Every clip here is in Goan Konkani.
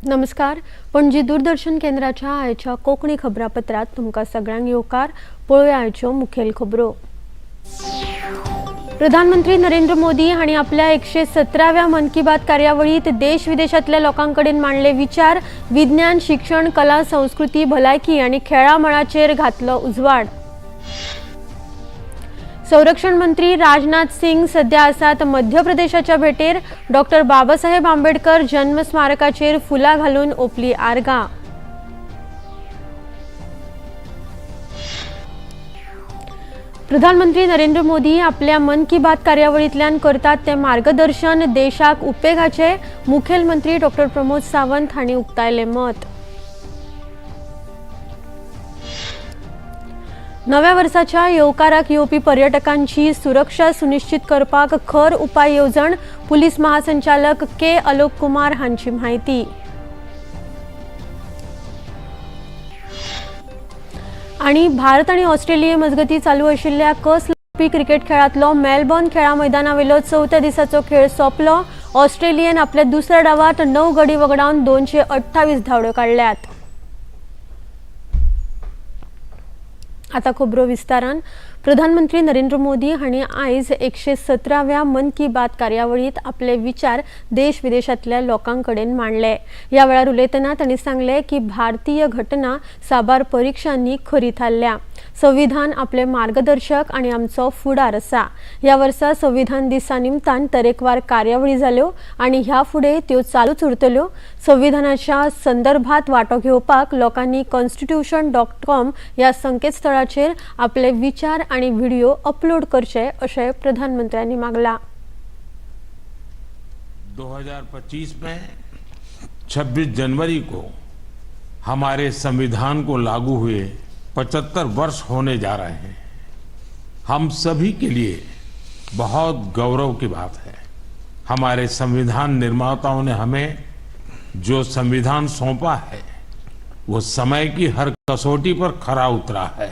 नमस्कार, पणजी दूरदर्शन केंद्राच्या आयच्या कोंकणी खबरापत्रांत तुमकां सगळ्यांक येवकार. पळोवया आयच्यो मुखेल खबरो. प्रधानमंत्री नरेंद्र मोदी हांणी आपल्या 117व्या मन की बात कार्यावळीत देश विदेशांतल्या लोकां कडेन मांडले विचार. विज्ञान, शिक्षण, कला, संस्कृती, भलायकी आनी खेळा मळाचेर घातलो उजवाड. संरक्षण मंत्री राजनाथ सिंग सध्या आसात मध्य प्रदेशाच्या भेटेर. डॉक्टर बाबासाहेब आंबेडकर जन्म स्मारकाचेर फुलां घालून ओपली आर्गां. प्रधानमंत्री नरेंद्र मोदी आपल्या मन की बात कार्यावळींतल्यान करतात ते मार्गदर्शन देशाक उपेगाचे, मुखेलमंत्री डॉक्टर प्रमोद सावंत हांणी उक्तायलें मत. नव्या वर्साच्या येवकाराक येवपी पर्यटकांची सुरक्षा सुनिश्चित करपाक खर उपाय येवजण, पुलीस महासंचालक के अलोक कुमार हांची म्हायती. आनी भारत आनी ऑस्ट्रेलिये मजगतीं चालू आशिल्ल्या कस लावपी क्रिकेट खेळांतलो मेलबॉर्न खेळा मैदानावेलो चवथ्या दिसाचो खेळ सोंपलो. ऑस्ट्रेलियेन आपल्या दुसऱ्या डावात 9 गडी वगडावन 228 धांवड्यो काडल्यात. आता खबरो विस्तारान. प्रधानमंत्री नरेंद्र मोदी हांणी आयज 117व्या मन की बात कार्यावळींत आपले विचार देश विदेशांतल्या लोकां कडेन मांडले. ह्या वेळार उलयतना तांणी सांगलें की भारतीय घटना साबार परिक्षांनी खरी थारल्या. संविधान आपले मार्गदर्शक आनी आमचो फुडार आसा. ह्या वर्सा संविधान दिसा निमतान तरेकवार कार्यावळी जाल्यो आनी ह्या फुडें त्यो चालूच उरतल्यो. संविधानाच्या संदर्भात वांटो घेवपाक लोकांनी constitution.com ह्या संकेतस्थळाचेर आपले विचार आनी व्हिडिओ अपलोड करचे अशें प्रधानमंत्र्यांनी मागला. 2025 में 26 जनवरी को हमारे संविधान को लागू हुए 75 वर्ष होने जा रहे हैं. हम सभी के लिए बहुत गौरव की बात है. हमारे संविधान निर्माताओं ने हमें जो संविधान सौंपा है वो समय की हर कसौटी पर खरा उतरा है.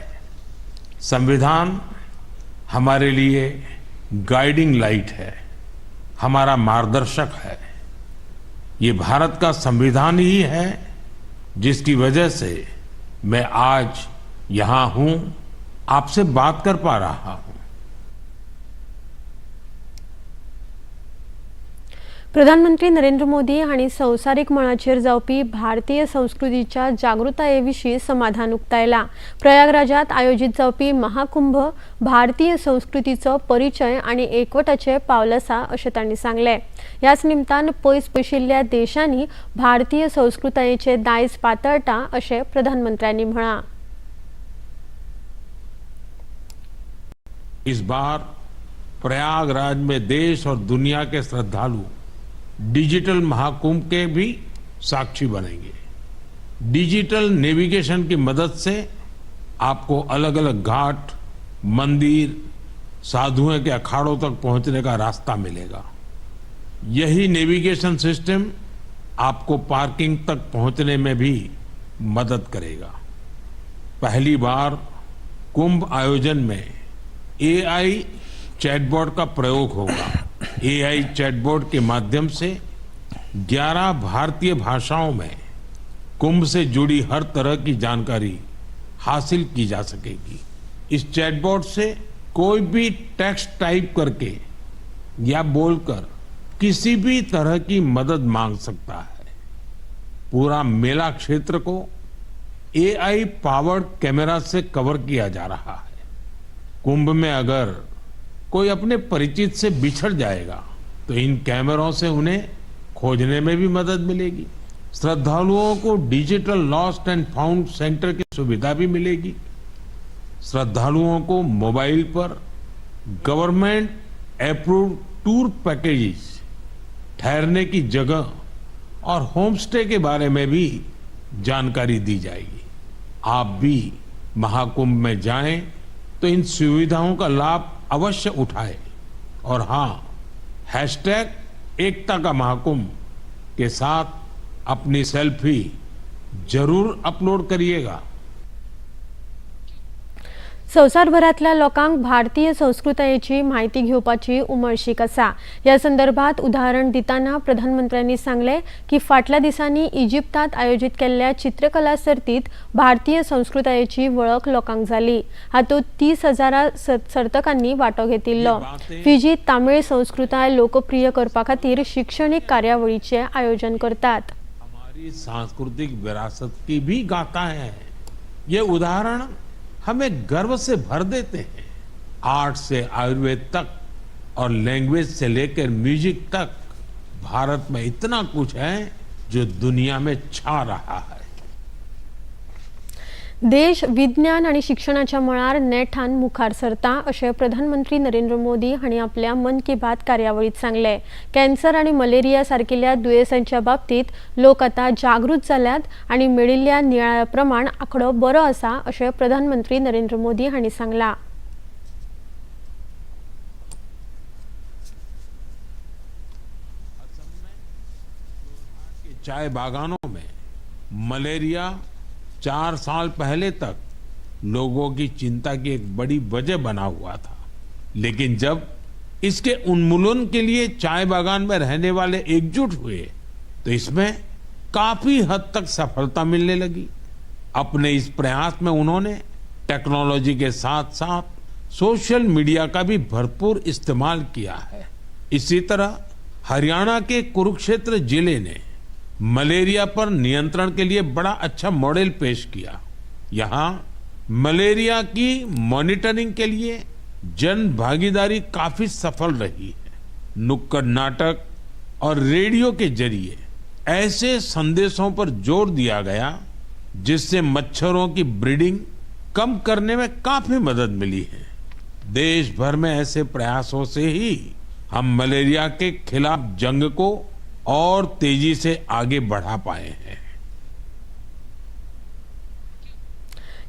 संविधान हमारे लिए गाइडिंग लाइट है, हमारा मार्गदर्शक है. ये भारत का संविधान ही है जिसकी वजह से मैं आज यहां हूं, आपसे बात कर पा रहा हूं. प्रधानमंत्री नरेंद्र मोदी हांणी संवसारीक मळाचेर जावपी भारतीय संस्कृतीच्या जागृताये विशीं समाधान उक्तायलां. प्रयागराजात आयोजीत जावपी महाकुंभ भारतीय संस्कृतीचो परिचय आनी एकवटाचें पावल आसा अशें तांणी सांगलें. ह्याच निमतान पयस पयशिल्ल्या देशांनी भारतीय संस्कृतायेचें दायज पातळटा अशें प्रधानमंत्र्यांनी म्हळां. इस बार प्रयागराज में देश और दुनिया के श्रद्धालु डिजिटल महाकुंभ के भी साक्षी बनेंगे. डिजिटल नेविगेशन की मदद से आपको अलग अलग घाट, मंदिर, साधुओं के अखाड़ों तक पहुंचने का रास्ता मिलेगा. यही नेविगेशन सिस्टम आपको पार्किंग तक पहुंचने में भी मदद करेगा. पहली बार कुंभ आयोजन में एआई चैटबॉट का प्रयोग होगा. एआई चैटबॉट के माध्यम से 11 भारतीय भाषाओं में कुंभ से जुड़ी हर तरह की जानकारी हासिल की जा सकेगी. इस चैटबॉट से कोई भी टेक्स्ट टाइप करके या बोलकर किसी भी तरह की मदद मांग सकता है. पूरा मेला क्षेत्र को एआई पावर्ड कैमरा से कवर किया जा रहा है. कुंभ में अगर कोई अपने परिचित से बिछड़ जाएगा तो इन कैमरों से उन्हें खोजने में भी मदद मिलेगी. श्रद्धालुओं को digital lost and found centre की सुविधा भी मिलेगी. श्रद्धालुओं को मोबाइल पर गवर्नमेंट अप्रूव्ड टूर पैकेजेस, ठहरने की जगह और होमस्टे के बारे में भी जानकारी दी जाएगी. आप भी महाकुंभ में जाएं तो इन सुविधाओं का लाभ अवश्य उठाएं. और हाँ, हैशटैग एकता का महाकुंभ के साथ अपनी सेल्फी जरूर अपलोड करिएगा. संवसारभरांतल्या लोकांक भारतीय संस्कृतायेची म्हायती घेवपाची उमळशीक आसा. ह्या संदर्भात उदाहरण दितना प्रधानमंत्र्यांनी सांगलें की फाटल्या दिसांनी इजिप्तांत आयोजीत केल्ल्या चित्रकला सर्तीत भारतीय संस्कृतायेची वळख लोकांक जाली. हातूंत 30,000 सर्तकांनी वांटो घेतिल्लो. फिजीत तामीळ संस्कृताय लोकप्रिय करपा खातीर शिक्षणीक कार्यावळीचें आयोजन करतात. हमारी सांस्कृतिक विरासत की भी गाथा है. ये उदाहरण हमें गर्व से भर देते हैं. आर्ट से आयुर्वेद तक और लैंग्वेज से लेकर म्यूजिक तक भारत में इतना कुछ है जो दुनिया में छा रहा है. देश विज्ञान आनी शिक्षणाच्या मळार नेटान मुखार सरता अशें प्रधानमंत्री नरेंद्र मोदी हांणी आपल्या मन की बात कार्यावळींत सांगलें. कॅन्सर आनी मलेरिया सारकिल्ल्या दुयेंसांच्या बाबतींत लोक आतां जागृत जाल्यात आनी मेळिल्ल्या नियाळा प्रमाण आंकडो बरो आसा अशें प्रधानमंत्री नरेंद्र मोदी हांणी सांगलां. चाय बागानों में मलेरिया 4 साल पहले तक लोगों की चिंता की एक बड़ी वजह बना हुआ था, लेकिन जब इसके उन्मूलन के लिए चाय बागान में रहने वाले एकजुट हुए तो इसमें काफी हद तक सफलता मिलने लगी. अपने इस प्रयास में उन्होंने टेक्नोलॉजी के साथ साथ सोशल मीडिया का भी भरपूर इस्तेमाल किया है. इसी तरह हरियाणा के कुरुक्षेत्र जिले ने मलेरिया पर नियंत्रण के लिए बड़ा अच्छा मॉडल पेश किया. यहाँ मलेरिया की मॉनिटरिंग के लिए जन भागीदारी काफी सफल रही है. नुक्कड़ नाटक और रेडियो के जरिए ऐसे संदेशों पर जोर दिया गया जिससे मच्छरों की ब्रीडिंग कम करने में काफी मदद मिली है. देश भर में ऐसे प्रयासों से ही हम मलेरिया के खिलाफ जंग को और तेजी से आगे बढ़ा पाए हैं.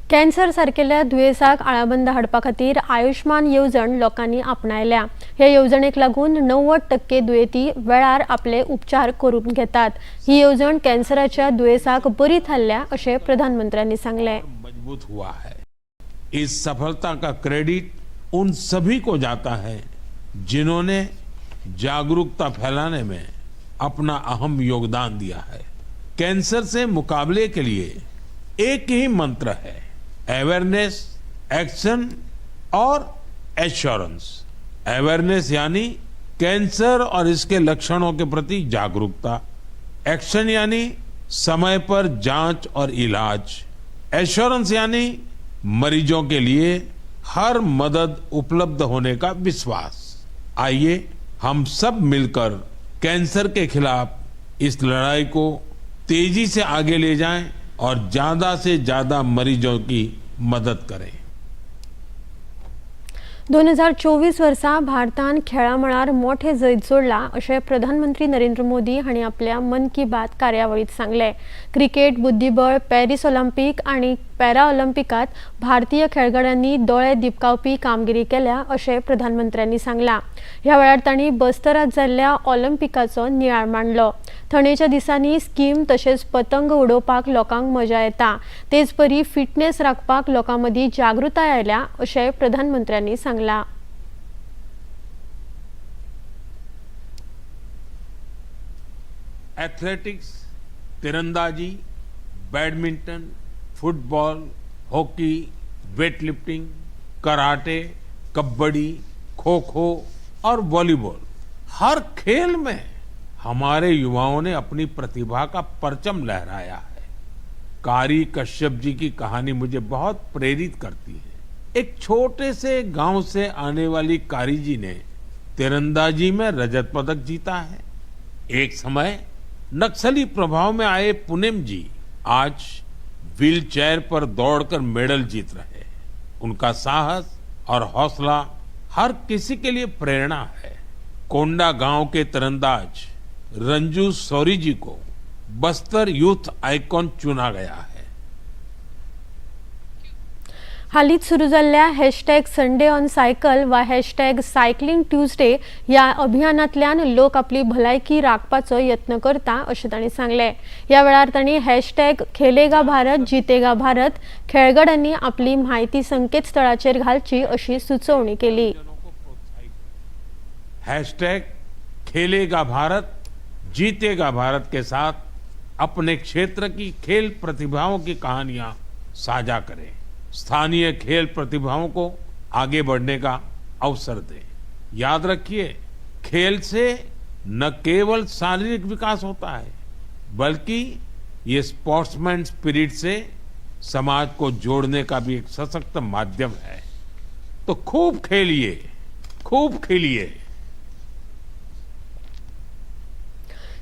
कॅन्सर सारकेल्या दुयेंसाक आळाबंद हाडपा खातीर आयुष्मान येवजण लोकांनी आपणायल्या. हे येवजणेक लागून 90% दुयेंती वेळार आपले उपचार करून घेतात. ही येवजण कॅन्सराच्या दुयेंसाक बरी थारल्या अशें प्रधानमंत्र्यांनी सांगलें. मजबूत हुआ है. इस सफलता का क्रेडिट उन सभी को जाता है जिन्होंने जागरूकता फैलाने में अपना अहम योगदान दिया है. कैंसर से मुकाबले के लिए एक ही मंत्र है, अवेयरनेस, एक्शन और एश्योरेंस. अवेयरनेस यानी कैंसर और इसके लक्षणों के प्रति जागरूकता, एक्शन यानी समय पर जांच और इलाज, एश्योरेंस यानी मरीजों के लिए हर मदद उपलब्ध होने का विश्वास. आइए हम सब मिलकर कैंसर के खिलाफ इस लड़ाई को तेजी से आगे ले जाएं और ज्यादा से ज्यादा मरीजों की मदद करें. 2024 वर्सा भारतान खेळा मळार मोठें जैत जोडलां अशें प्रधानमंत्री नरेंद्र मोदी हांणी आपल्या मन की बात कार्यावळींत सांगलें. क्रिकेट, बुद्दीबळ, पॅरीस ऑलिम्पीक आनी पॅरा ऑलिम्पिकांत भारतीय खेळगड्यांनी दोळे दिपकावपी कामगिरी केल्या अशें प्रधानमंत्र्यांनी सांगलां. ह्या वेळार तांणी बस्तरांत जाल्ल्या ऑलिम्पिकाचो नियाळ मांडलो. थंडेच्या दिसांनी स्कीम तशेंच पतंग उडोवपाक लोकांक मजा येता, तेचपरी फिटनेस राखपाक लोकां मदीं जागृताय आयल्या अशें प्रधानमंत्र्यांनी सांगलां. एथलेटिक्स, तिरंदाजी, badminton, football, hockey, weight lifting, karate, kabaddi, kho kho और वॉलीबॉल, हर खेल में हमारे युवाओं ने अपनी प्रतिभा का परचम लहराया है. कारी कश्यप जी की कहानी मुझे बहुत प्रेरित करती है. एक छोटे से गांव से आने वाली कारी जी ने तीरंदाजी में रजत पदक जीता है. एक समय नक्सली प्रभाव में आए पुनेम जी आज व्हील चेयर पर दौड़कर मेडल जीत रहे हैं. उनका साहस और हौसला हर किसी के लिए प्रेरणा है. कोंडा गांव के तीरंदाज रंजू सौरी जी को बस्तर यूथ आइकॉन चुना गया है. हालींच सुरू जाल्ल्या हॅशटॅग संडे ऑन सायकल वा हॅशटॅग सायकलिंग ट्युजडे ह्या अभियानांतल्यान लोक आपली भलायकी राखपाचो यत्न करता अशें तांणी सांगलें. ह्या वेळार तांणी हॅशटॅग खेलेगा भारत जितेगा भारत खेळगड्यांनी आपली म्हायती संकेतस्थळाचेर घालची अशी सुचोवणी केली. हैशटैग खेलेगा भारत जीतेगा भारत के साथ अपने क्षेत्र की खेल प्रतिभाओं की कहानियां साझा करें, स्थानीय खेल प्रतिभाओं को आगे बढ़ने का अवसर दें। याद रखिए, खेल से न केवल शारीरिक विकास होता है बल्कि ये स्पोर्ट्समैन स्पिरिट से समाज को जोड़ने का भी एक सशक्त माध्यम है। तो खूब खेलिए, खूब खेलिए।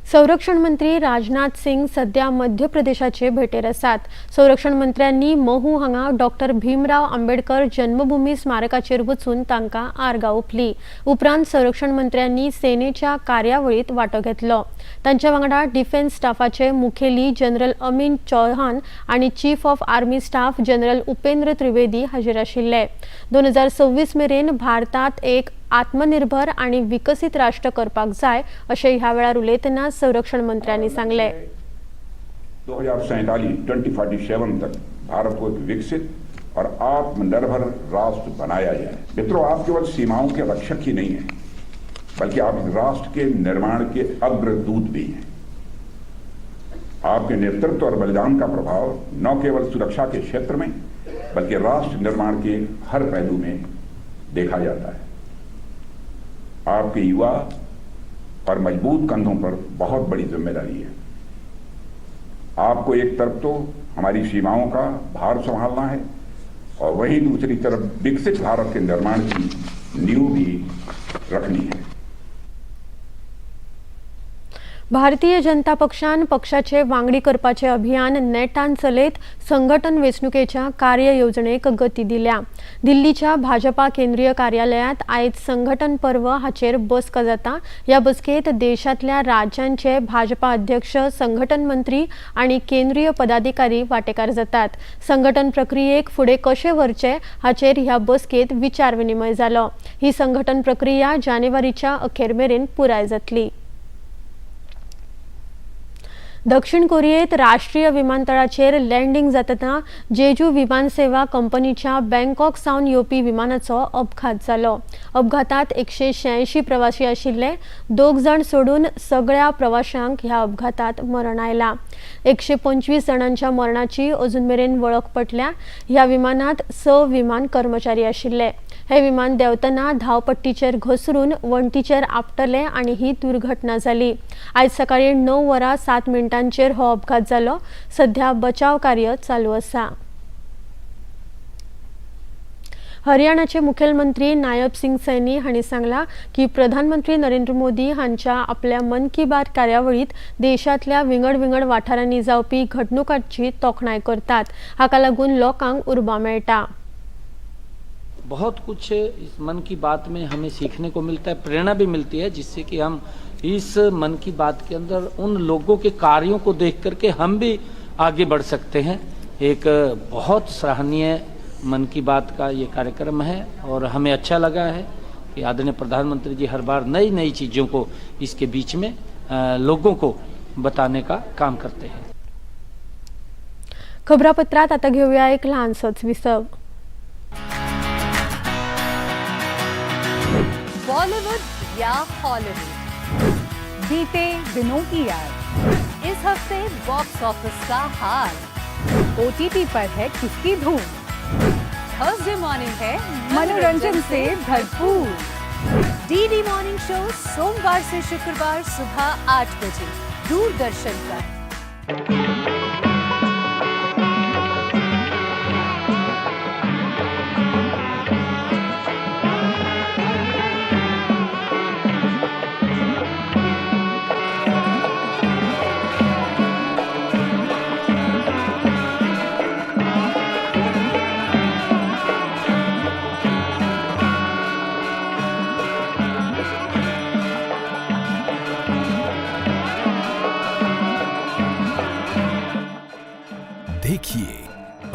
संरक्षण मंत्री राजनाथ सिंग सध्या मध्य प्रदेशाचे भेटेर आसात. संरक्षण मंत्र्यांनी महू हांगा डॉक्टर भीमराव आंबेडकर जन्मभूमी स्मारकाचेर वचून तांकां आर्गां ओंपली. उपरांत संरक्षण मंत्र्यांनी सेनेच्या कार्यावळींत वांटो घेतलो. तांच्या वांगडा डिफेन्स स्टाफाचे मुखेली जनरल अमीन चौहान आनी chief of army staff general Upendra Trivedi हाजीर आशिल्ले. 2026 मेरेन भारतात एक आत्मनिर्भर आणि विकसित राष्ट्र करपाक जाय अशें ह्या वेळार उलयतना संरक्षण मंत्र्यांनी सांगलें. 2047 तक भारत को एक विकसित और आत्मनिर्भर राष्ट्र बनाया जाए। मित्रों, आप केवल सीमाओं के रक्षक ही नहीं हैं, बल्कि आप इस राष्ट्र के निर्माण के अग्रदूत भी हैं। आपके नेतृत्व और बलिदान का प्रभाव न केवल सुरक्षा के क्षेत्र में बल्कि राष्ट्र निर्माण के हर पहलू में देखा जाता है। आपके युवा और मजबूत कंधों पर बहुत बड़ी जिम्मेदारी है। आपको एक तरफ तो हमारी सीमाओं का भार संभालना है और वहीं दूसरी तरफ विकसित भारत के निर्माण की नींव भी रखनी है। भारतीय जनता पक्षान पक्षाचे वांगडी करपाचे अभियान नेटान चलयत संघटन वेंचणुकेच्या कार्य येवजणेक गती दिल्या. दिल्लीच्या भाजपा केंद्रीय कार्यालयांत आयज संघटन पर्व हाचेर बसका जाता. ह्या बसकेंत देशांतल्या राज्यांचे भाजपा अध्यक्ष, संघटन मंत्री आनी केंद्रीय पदाधिकारी वांटेकार जातात. संघटन प्रक्रियेक फुडें कशें व्हरचें हाचेर ह्या बसकेंत विचार विनिमय जालो. ही संघटन प्रक्रिया जानेवारीच्या अखेर मेरेन पुराय जातली. दक्षिण कोरियेत राष्ट्रीय विमानतळाचेर लँडिंग जातना जेजू विमानसेवा कंपनीच्या बँकॉक सावन येवपी विमानाचो अपघात जालो. अपघातात 186 प्रवासी आशिल्ले. 2 जाण सोडून सगळ्या प्रवाशांक ह्या अपघातात मरण आयला. 125 जाणांच्या मरणाची अजून मेरेन वळख पटल्या. ह्या विमानात 6 विमान कर्मचारी आशिल्ले. हे विमान देंवतना धांवपट्टीचेर घसरून वण्टीचेर आपटले आनी ही दुर्घटना जाली. आयज सकाळीं 9:07 हो अपघात जालो. सध्या बचाव कार्य चालू आसा. हरियाणाचे मुखेलमंत्री नायब सिंग सैनी हांणी सांगला की प्रधानमंत्री नरेंद्र मोदी हांच्या आपल्या मन की बात कार्यावळीत देशांतल्या विंगड विंगड वाठारांनी जावपी घडणुकांची तोखणाय करतात. हाका लागून लोकांक उर्बा मेळटा. बहुत कुछ इस मन की बात में हमें सीखने को मिलता है, प्रेरणा भी मिलती है, जिससे कि हम इस मन की बात के अंदर उन लोगों के कार्यों को देख करके हम भी आगे बढ़ सकते हैं। एक बहुत सराहनीय मन की बात का ये कार्यक्रम है और हमें अच्छा लगा है कि आदरणीय प्रधानमंत्री जी हर बार नई नई चीज़ों को इसके बीच में लोगों को बताने का काम करते हैं। खबरापत्रात आता घेऊया एक लहानसोच विसव। बॉलीवुड या हॉलीवुड, बीते दिनों की याद, इस हफ्ते बॉक्स ऑफिस का हाल, ओटीटी पर है किसकी धूम, थर्सडे मॉर्निंग है मनोरंजन से भरपूर। डीडी मॉर्निंग शो सोमवार से शुक्रवार सुबह 8 बजे दूरदर्शन पर।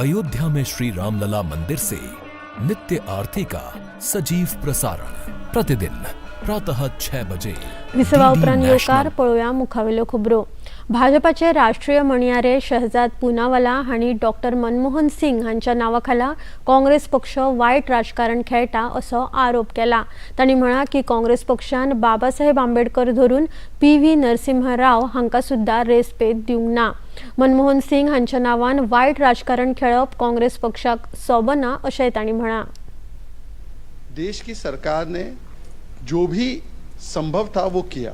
अयोध्या में श्री रामलला मंदिर से नित्य आरती का सजीव प्रसारण प्रतिदिन प्रातः 6 बजे। विसवा डीडी उपरांत येवकार। नेशनल। पळोवया मुखावेल्यो खबरो। भाजपाचे राष्ट्रीय म्हणयारे शहजाद पुनावाला हांणी डॉक्टर मनमोहन सिंग हांच्या नांवा खाला काँग्रेस पक्ष वायट राजकारण खेळटा असो आरोप केला। तांणी म्हळां की काँग्रेस पक्षान बाबासाहेब आंबेडकर धरून पी व्ही नरसिंह राव हांकां सुद्दां रेस्पेद दिवंक ना। मनमोहन सिंग हांच्या नांवान वायट राजकारण खेळप काँग्रेस पक्षाक सोबना अशेंय तांणी म्हळां। देश की सरकार ने जो भी संभव था वो किया।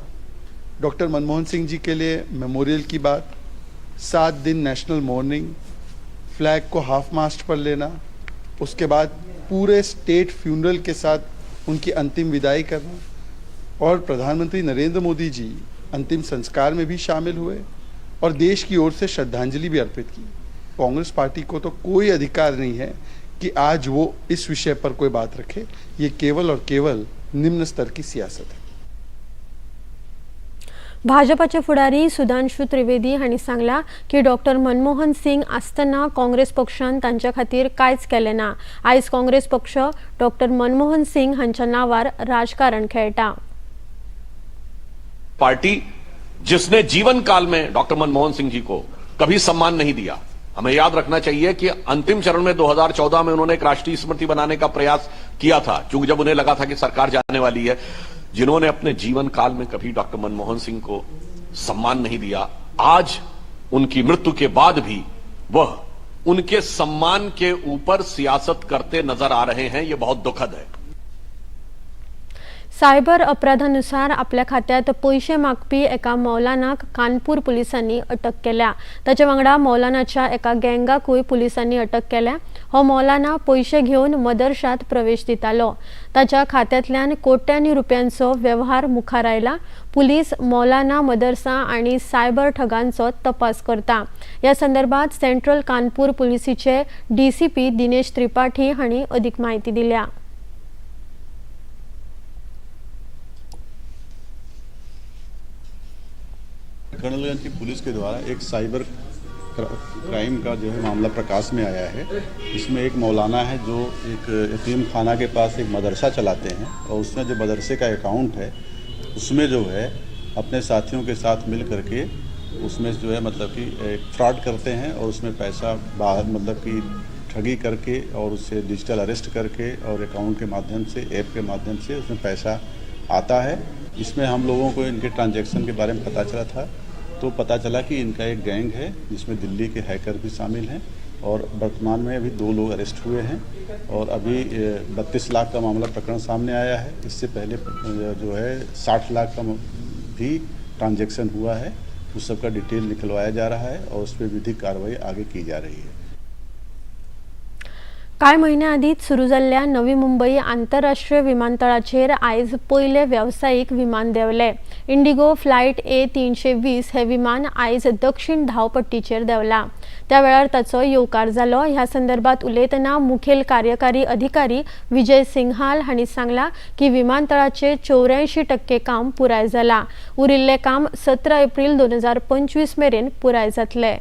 डॉक्टर मनमोहन सिंह जी के लिए मेमोरियल की बात, 7 दिन नेशनल मोर्निंग, फ्लैग को हाफ मास्ट पर लेना, उसके बाद पूरे स्टेट फ्यूनरल के साथ उनकी अंतिम विदाई करना और प्रधानमंत्री नरेंद्र मोदी जी अंतिम संस्कार में भी शामिल हुए और देश की ओर से श्रद्धांजलि भी अर्पित की। कांग्रेस पार्टी को तो कोई अधिकार नहीं है कि आज वो इस विषय पर कोई बात रखे। ये केवल और केवल निम्न स्तर की सियासत है। भाजपाचे फुडारी सुधांशु त्रिवेदी हांणी सांगला की डॉक्टर मनमोहन सिंग आसतना काँग्रेस पक्षान तांच्या खातीर कांयच केलें ना। आयज काँग्रेस पक्ष डॉक्टर मनमोहन सिंग हांच्या नांवार राजकारण खेळटा। पार्टी जिसने जीवन काल में डॉक्टर मनमोहन सिंह जी को कभी सम्मान नहीं दिया। हमें याद रखना चाहिए कि अंतिम चरण में 2014 में उन्होंने एक राष्ट्रीय स्मृति बनाने का प्रयास किया था, क्योंकि जब उन्हें लगा था कि सरकार जाने वाली है। जिन्होंने अपने जीवन काल में कभी डॉक्टर मनमोहन सिंह को सम्मान नहीं दिया, आज उनकी मृत्यु के बाद भी वह उनके सम्मान के ऊपर सियासत करते नजर आ रहे हैं। यह बहुत दुखद है। सायबर अपराधानुसार आपल्या खात्यात पयशे मागपी एका मौलानाक कानपूर पुलिसांनी अटक केल्या। ताचे वांगडा मौलानाच्या एका गँगाकूय पुलिसांनी अटक केल्या। हो मौलाना पयशे घेवन मदरशात प्रवेश दितालो। ताच्या खात्यांतल्यान कोट्यांनी रुपयांचो वेव्हार मुखार आयला। पुलीस मौलाना, मदरसा आनी सायबर ठगांचो तपास करता। ह्या संदर्भात सेंट्रल कानपूर पुलिसीचे डीसीपी दिनेश त्रिपाठी हांणी अदीक म्हायती दिल्या। कर्नलगंज की पुलिस के द्वारा एक साइबर क्राइम का जो है मामला प्रकाश में आया है। इसमें एक मौलाना है जो एक यतीम खाना के पास एक मदरसा चलाते हैं और उसमें जो मदरसे का अकाउंट है, उसमें जो है अपने साथियों के साथ मिल करके उसमें जो है मतलब कि एक फ्रॉड करते हैं और उसमें पैसा बाहर मतलब कि ठगी करके और उसे डिजिटल अरेस्ट करके और अकाउंट के माध्यम से, ऐप के माध्यम से उसमें पैसा आता है। इसमें हम लोगों को इनके ट्रांजैक्शन के बारे में पता चला था, तो पता चला कि इनका एक गैंग है जिसमें दिल्ली के हैकर भी शामिल हैं और वर्तमान में अभी दो लोग अरेस्ट हुए हैं और अभी 32 लाख का मामला प्रकरण सामने आया है। इससे पहले जो है 60 लाख का भी ट्रांजैक्शन हुआ है। उस सब का डिटेल निकलवाया जा रहा है और उस पर विधिक कार्रवाई आगे की जा रही है। कांय म्हयन्या आदींच सुरू जाल्ल्या नवी मुंबई आंतरराष्ट्रीय विमानतळाचेर आयज पयलें वेवसायीक विमान देंवलें। इंडिगो फ्लायट ए 320 हें विमान आयज दक्षिण धांवपट्टीचेर देंवलां। त्या वेळार ताचो येवकार जालो। ह्या संदर्भात उलयतना मुखेल कार्यकारी अधिकारी विजय सिंघाल हांणी सांगलां की विमानतळाचे 84% काम पुराय जालां। उरिल्लें काम 17 एप्रील 2025 मेरेन पुराय जातलें।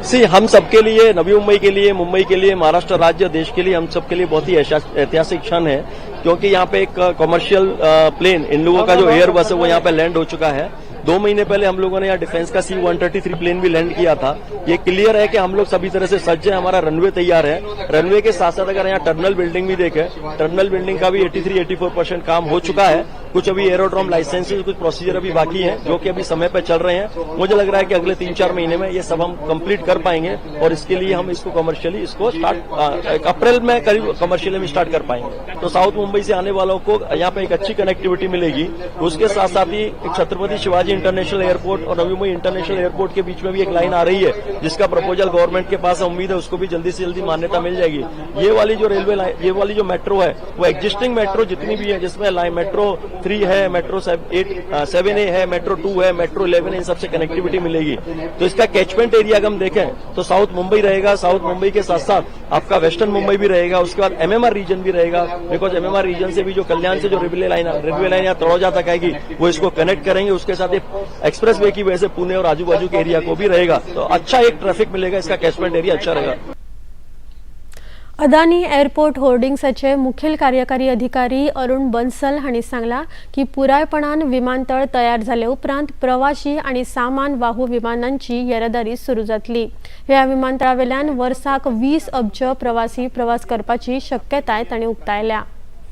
सी, हम सबके लिए, नवी मुंबई के लिए, मुंबई के लिए, महाराष्ट्र राज्य, देश के लिए, हम सबके लिए बहुत ही ऐतिहासिक क्षण है, क्योंकि यहाँ पे एक कमर्शियल प्लेन इंडिगो का जो एयर बस है, वो यहाँ पे लैंड हो चुका है। 2 महीने पहले हम लोगों ने यहाँ डिफेंस का सी-133 प्लेन भी लैंड किया था। ये क्लियर है कि हम लोग सभी तरह से सज्ज है। हमारा रनवे तैयार है। रनवे के साथ साथ अगर यहाँ टर्मिनल बिल्डिंग भी देखें, टर्मिनल बिल्डिंग का भी 83-84% काम हो चुका है। कुछ अभी एरोड्रोम लाइसेंसेज, कुछ प्रोसीजर अभी बाकी है, जो कि अभी समय पर चल रहे हैं। मुझे लग रहा है कि अगले 3-4 महीने में ये सब हम कंप्लीट कर पाएंगे और इसके लिए हम इसको कमर्शियली इसको स्टार्ट अप्रैल में करीब कमर्शियली हम स्टार्ट कर पाएंगे। तो साउथ मुंबई से आने वालों को यहाँ पे एक अच्छी कनेक्टिविटी मिलेगी। उसके साथ साथ ही एक छत्रपति शिवाजी इंटरनेशनल एयरपोर्ट और Navi Mumbai international airport K beach में भी एक लाइन आ रही है, जिसका प्रपोजल गवर्नमेंट के पास है। उम्मीद है उसको भी जल्दी से जल्दी मान्यता मिल जाएगी। ये वाली जो रेलवे लाइन, ये वाली जो मेट्रो है, वो एग्जिस्टिंग मेट्रो जितनी भी है, जिसमें लाइन मेट्रो 3 है, मेट्रो 8, 7ए है, मेट्रो 2 है, मेट्रो 11 है, इन सबसे कनेक्टिविटी मिलेगी। तो इसका कैचमेंट एरिया अगर हम देखें तो साउथ मुंबई रहेगा। साउथ मुंबई के साथ साथ आपका वेस्टर्न मुंबई भी रहेगा, उसके बाद एमएमआर रीजन भी रहेगा, because MMR reason से भी जो कल्याण से जो रेलवे लाइन या तड़ोजा तक आएगी वो इसको कनेक्ट करेंगे। उसके साथ एक्सप्रेस वे की वजह से पुणे और आजू बाजू के एरिया को भी रहेगा, तो अच्छा एक ट्रैफिक मिलेगा, इसका कैचमेंट एरिया अच्छा रहेगा। अदानी एअरपोर्ट होर्डिंग्साचे मुखेल कार्यकारी अधिकारी अरुण बन्सल हांणी सांगला की पुरायपणान विमानतळ तयार जाले उपरांत प्रवाशी आनी सामान वाहू विमानांची येरादारी सुरू जातली। ह्या विमानतळावेल्यान वर्साक 20 अब्ज प्रवासी प्रवास करपाची शक्यताय तांणी उक्तायल्या।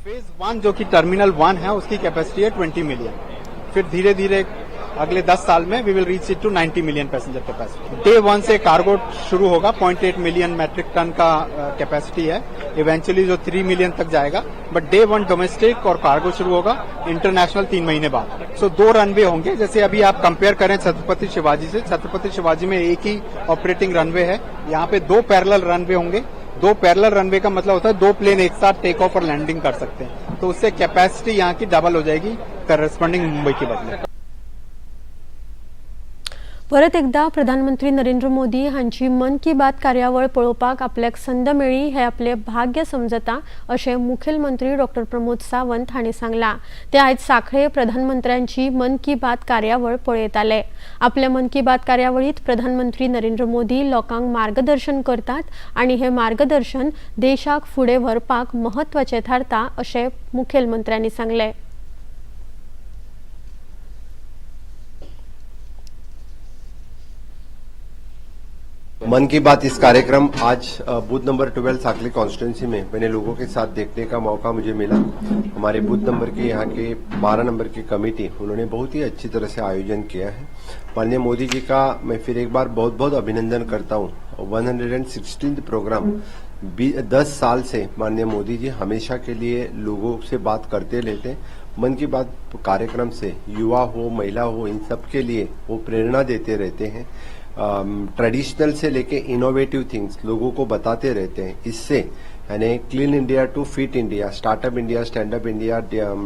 फेज 1 जो कि टर्मिनल 1 है उसकी कैपेसिटी है 20 मिलियन, फिर धीरे धीरे अगले 10 साल में we will reach it to 90 million passenger capacity. Day 1 Se cargo शुरू होगा, 0.8 मिलियन मैट्रिक टन का कैपेसिटी है, इवेंचुअली जो 3 मिलियन तक जाएगा, but day 1 domestic Aur cargo शुरू होगा, इंटरनेशनल 3 महीने बाद। सो 2 रनवे होंगे। जैसे अभी आप कंपेयर करें छत्रपति शिवाजी से, छत्रपति शिवाजी में एक ही ऑपरेटिंग रनवे है, यहाँ पे 2 पैरेलल रनवे होंगे। 2 पैरेलल रनवे का मतलब होता है 2 प्लेन एक साथ टेक ऑफ और लैंडिंग कर सकते हैं, तो उससे कैपेसिटी यहाँ की डबल हो जाएगी करस्पॉन्डिंग मुंबई के बदले। परत एकदा प्रधानमंत्री नरेंद्र मोदी हांची मन की बात कार्यावळ पळोवपाक आपल्याक संद मेळ्ळी हे आपले भाग्य समजता अशें मुखेलमंत्री डॉक्टर प्रमोद सावंत हांणी सांगलां। ते आयज सांखळे प्रधानमंत्र्यांची मन की बात कार्यावळ पळयताले। आपल्या मन की बात कार्यावळीत प्रधानमंत्री नरेंद्र मोदी लोकांक मार्गदर्शन करतात आनी हे मार्गदर्शन देशाक फुडें व्हरपाक म्हत्वाचें थारता अशें मुखेलमंत्र्यांनी सांगलें। मन की बात इस कार्यक्रम आज बूथ नंबर 12 साकली कॉन्स्टिट्यूंसी में मैंने लोगों के साथ देखने का मौका मुझे मिला। हमारे बूथ नंबर के यहाँ के 12 नंबर की कमेटी, उन्होंने बहुत ही अच्छी तरह से आयोजन किया है। माननीय मोदी जी का मैं फिर एक बार बहुत बहुत अभिनंदन करता हूँ। 116 प्रोग्राम 10 साल से माननीय मोदी जी हमेशा के लिए लोगों से बात करते रहते। मन की बात कार्यक्रम से युवा हो, महिला हो, इन सब के लिए वो प्रेरणा देते रहते हैं। ट्रेडिशनल से लेके इनोवेटिव थिंग्स लोगों को बताते रहते हैं। इससे यानी clean India to fit India, startup India, stand up India,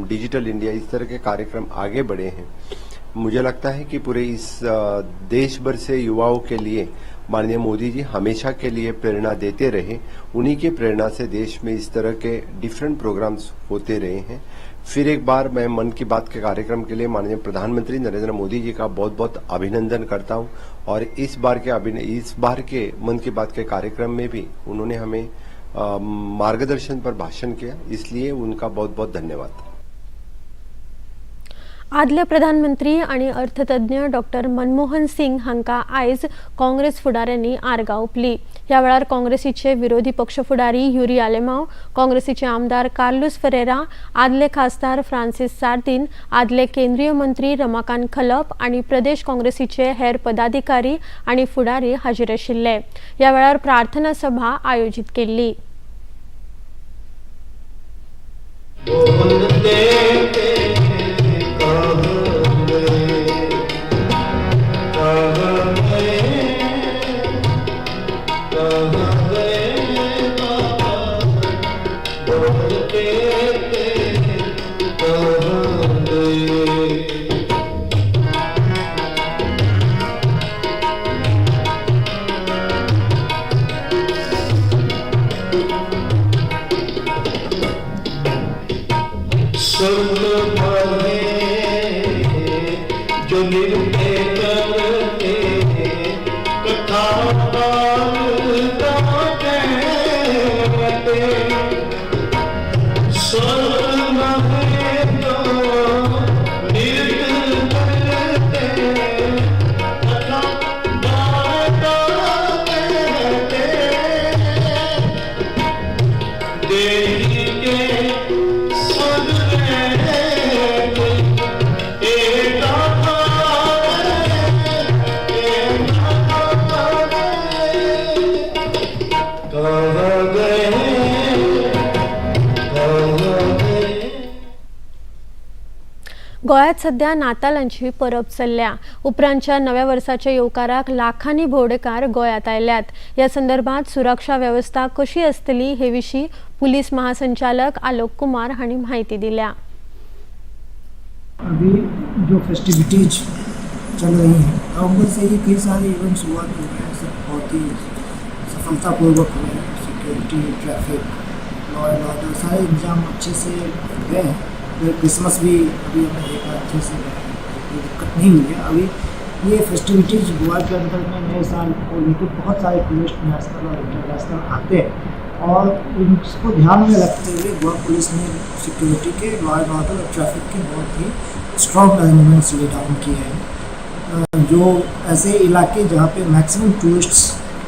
digital India, इस तरह के कार्यक्रम आगे बढ़े हैं। मुझे लगता है कि पूरे इस देश भर से युवाओं के लिए माननीय मोदी जी हमेशा के लिए प्रेरणा देते रहे। उन्हीं की प्रेरणा से देश में इस तरह के डिफरेंट प्रोग्राम्स होते रहे हैं। फिर एक बार मैं मन की बात के कार्यक्रम के लिए माननीय प्रधानमंत्री नरेंद्र मोदी जी का बहुत बहुत अभिनंदन करता हूं। और इस बार के मन की बात के कार्यक्रम में भी उन्होंने हमें मार्गदर्शन पर भाषण किया, इसलिए उनका बहुत बहुत धन्यवाद। आदले प्रधानमंत्री आनी अर्थतज्ञ डॉक्टर मनमोहन सिंग हांकां आयज काँग्रेस फुडाऱ्यांनी आर्गां ओंपली। ह्या वेळार काँग्रेसीचे विरोधी पक्ष फुडारी युरी आलेमाव, काँग्रेसीचे आमदार कार्लुस फरेरा, आदले खासदार फ्रांसीस सार्दीन, आदले केंद्रीय मंत्री रमाकांत खलप आनी प्रदेश काँग्रेसीचे हेर पदाधिकारी आनी फुडारी हाजीर आशिल्ले। ह्या वेळार प्रार्थना सभा आयोजीत केल्ली। गोव्यात सध्या नातालांची परब चल्ल्या। उपरांतच्या नव्या वर्साच्या येवकाराक लाखांनी भोवडेकार गोव्यात आयल्यात। ह्या संदर्भात सुरक्षा वेवस्था कशी आसतली हे विशीं पुलीस महासंचालक आलोक कुमार हांणी म्हायती दिल्या। अभी जो फेस्टिविटीज चल रही हैं, नवंबर से ही कई सारे इवेंट्स हुआ हो रहे हैं, सब बहुत ही सफलतापूर्वक हुए हैं। Security Security, traffic, law and order सारे इंतजाम अच्छे से गए हैं। फिर क्रिसमस भी अभी हमने देखा अच्छे से गए हैं, कोई दिक्कत नहीं हुई है। अभी ये फेस्टिविटीज़ गोवा के अंदर में नए साल को लेकर बहुत सारे टूरिस्ट नेशनल और इंटरनेशनल आते हैं और इसको ध्यान में रखते हुए गोवा पुलिस ने security K, law and order Aur traffic K बहुत ही स्ट्रॉन्ग अरेंजमेंट्स ले डाउन किए हैं। जो ऐसे इलाके जहाँ पे मैक्सिमम टूरिस्ट्स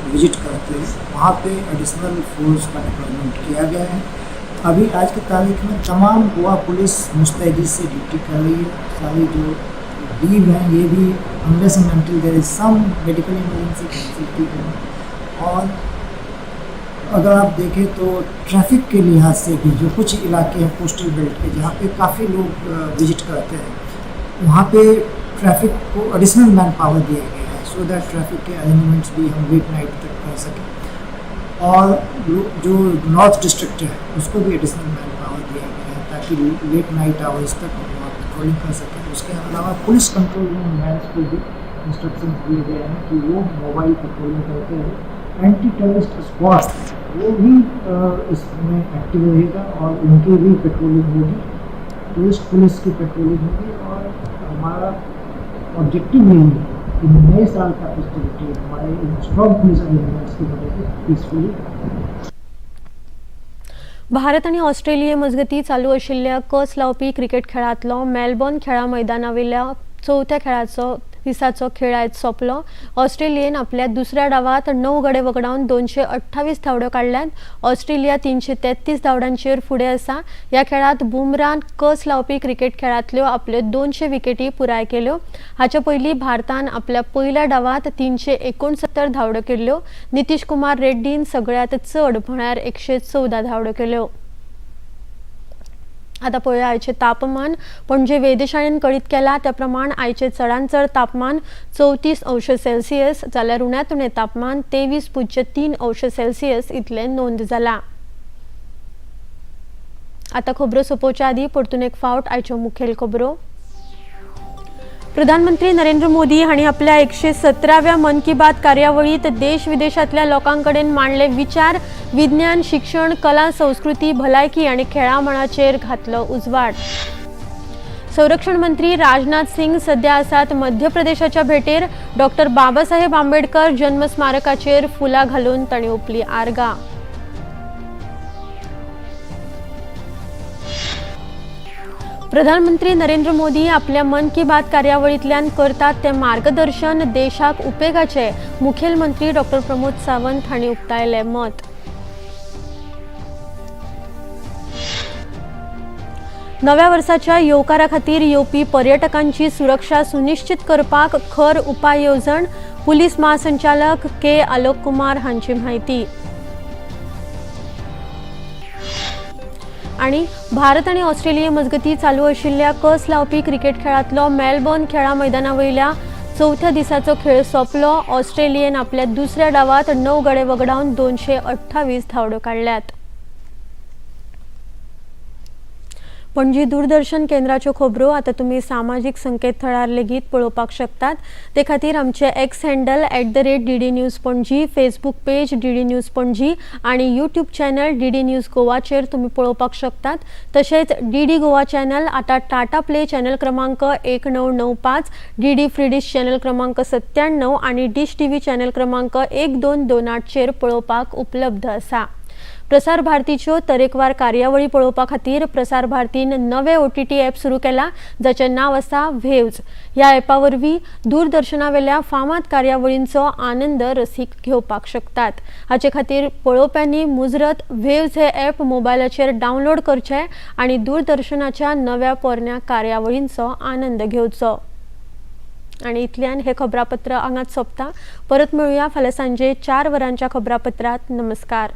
विजिट करते हैं वहाँ पे एडिशनल फोर्स का डिप्लॉयमेंट किया गया है। अभी आज की तारीख में तमाम गोवा पुलिस मुस्तैदी से ड्यूटी कर रही है। सारी जो लीव हैं ये भी unless and until there is some medical emergency cancel की गई है। और अगर आप देखें तो ट्रैफिक के लिहाज से भी जो कुछ इलाके हैं कोस्टल बेल्ट के जहाँ पे काफ़ी लोग विजिट करते हैं वहाँ पे ट्रैफिक को एडिशनल मैन पावर दिया गया है, सो that traffic के अरेंजमेंट्स भी हम लेट नाइट तक कर सकें। और जो नॉर्थ डिस्ट्रिक्ट है उसको भी एडिशनल मैन पावर दिया गया है ताकि लेट नाइट आवर्स तक हम वहाँ पेट्रोलिंग कर सकें। उसके अलावा पुलिस कंट्रोल रूम मैंस को भी इंस्ट्रक्शन दिए गए हैं कि वो मोबाइल पेट्रोलिंग करते हुए एंटी टेररिस्ट स्क्वाड वो भी इसमें एक्टिव रहेगा और उनकी भी पेट्रोलिंग होगी, टूरिस्ट पुलिस की पेट्रोलिंग होगी। और हमारा ऑब्जेक्टिव यही है कि नए साल का फेस्टिविटी हमारे स्ट्रॉन्ग पुलिस अरेंजमेंट्स की मदद से पीसफुली। भारत आनी ऑस्ट्रेलिये मजगतीं चालू आशिल्ल्या कस लावपी क्रिकेट खेळांतलो मेलबॉर्न खेळा मैदानावेल्या चवथ्या खेळाचो दिसाचो खेळ आयज सोंपलो। ऑस्ट्रेलियेन आपल्या दुसऱ्या डावात 9 गडे वगडावन 228 धांवड्यो काडल्यात। ऑस्ट्रेलिया 333 धांवड्यांचेर फुडें आसा। ह्या खेळांत बुमरान कस लावपी क्रिकेट खेळांतल्यो आपल्यो 200 विकेटी पुराय केल्यो। हाचे पयलीं भारतान आपल्या पयल्या डावात 369 धांवड्यो केल्ल्यो। नितीश कुमार रेड्डीन सगळ्यांत चड म्हळ्यार 114 धांवड्यो केल्यो। आतां पळोवया आयचें तापमान। पणजे वेधशाळेन कळीत केलां त्या प्रमाण आयचें चडांत चड तापमान 34 अंश सेल्सियस जाल्यार उण्यांत उणें तापमान 23.3 अंश सेल्सियस इतलें नोंद जालां। आतां खबरो सोंपोवच्या आदीं परतून एक फावट आयच्यो मुखेल खबरो। प्रधानमंत्री नरेंद्र मोदी हांणी आपल्या 117व्या मन की बात कार्यावळीत देश विदेशांतल्या लोकां कडेन मांडले विचार। विज्ञान, शिक्षण, कला, संस्कृती, भलायकी आनी खेळां मळाचेर घातलो उजवाड। संरक्षण मंत्री राजनाथ सिंग सध्या आसात मध्य प्रदेशाच्या भेटेर। डॉक्टर बाबासाहेब आंबेडकर जन्म स्मारकाचेर फुलां घालून तांणी ओंपली आर्गां। प्रधानमंत्री नरेंद्र मोदी आपल्या मन की बात कार्यावळींतल्यान करतात ते मार्गदर्शन देशाक उपेगाचे, मुखेलमंत्री डॉक्टर प्रमोद सावंत हांणी उक्तायलें मत। नव्या वर्साच्या येवकारा खातीर येवपी पर्यटकांची सुरक्षा सुनिश्चित करपाक खर उपाय येवजण, पुलीस महासंचालक के आलोक कुमार हांची म्हायती। आनी भारत आनी ऑस्ट्रेलिये मजगतीं चालू आशिल्ल्या कस लावपी क्रिकेट खेळांतलो मेलबॉर्न खेळा मैदाना वयल्या चवथ्या दिसाचो खेळ सोंपलो। ऑस्ट्रेलियेन आपल्या दुसऱ्या डावात 9 गडे वगडावन 228 धांवड्यो काडल्यात। पणजी दूरदर्शन केंद्राच्यो खबरो आतां तुमी सामाजीक संकेतथळार लेगीत पळोवपाक शकतात। ते खातीर आमचे X handle @DD News Panaji, Facebook page DD News Panaji आनी यूट्यूब चॅनल DD news गोवाचेर तुमी पळोवपाक शकतात। तशेंच DD Goa channel आतां टाटा प्ले चॅनल क्रमांक 1995, DD free dish channel क्रमांक 97 आनी डिश टीव्ही चॅनल क्रमांक 1228चेर पळोवपाक उपलब्ध आसा। प्रसार भारतीच्यो तरेकवार कार्यावळी पळोवपा खातीर प्रसार भारतीन नवे OTT app सुरू केला, जाचें नांव आसा वेव्ज। ह्या ॲपा वरवीं दूरदर्शनावेल्या फामाद कार्यावळींचो आनंद रसीक घेवपाक शकतात। हाचे खातीर पळोवप्यांनी मुजरत वेव्ज हे ॲप मोबायलाचेर डावनलोड करचें आनी दूरदर्शनाच्या नव्या पोरण्या कार्यावळींचो आनंद घेवचो। आनी इतल्यान हे खबरापत्र हांगाच सोंपता। परत मेळुया फाल्यां सांजे 4 वरांच्या खबरापत्रांत। नमस्कार।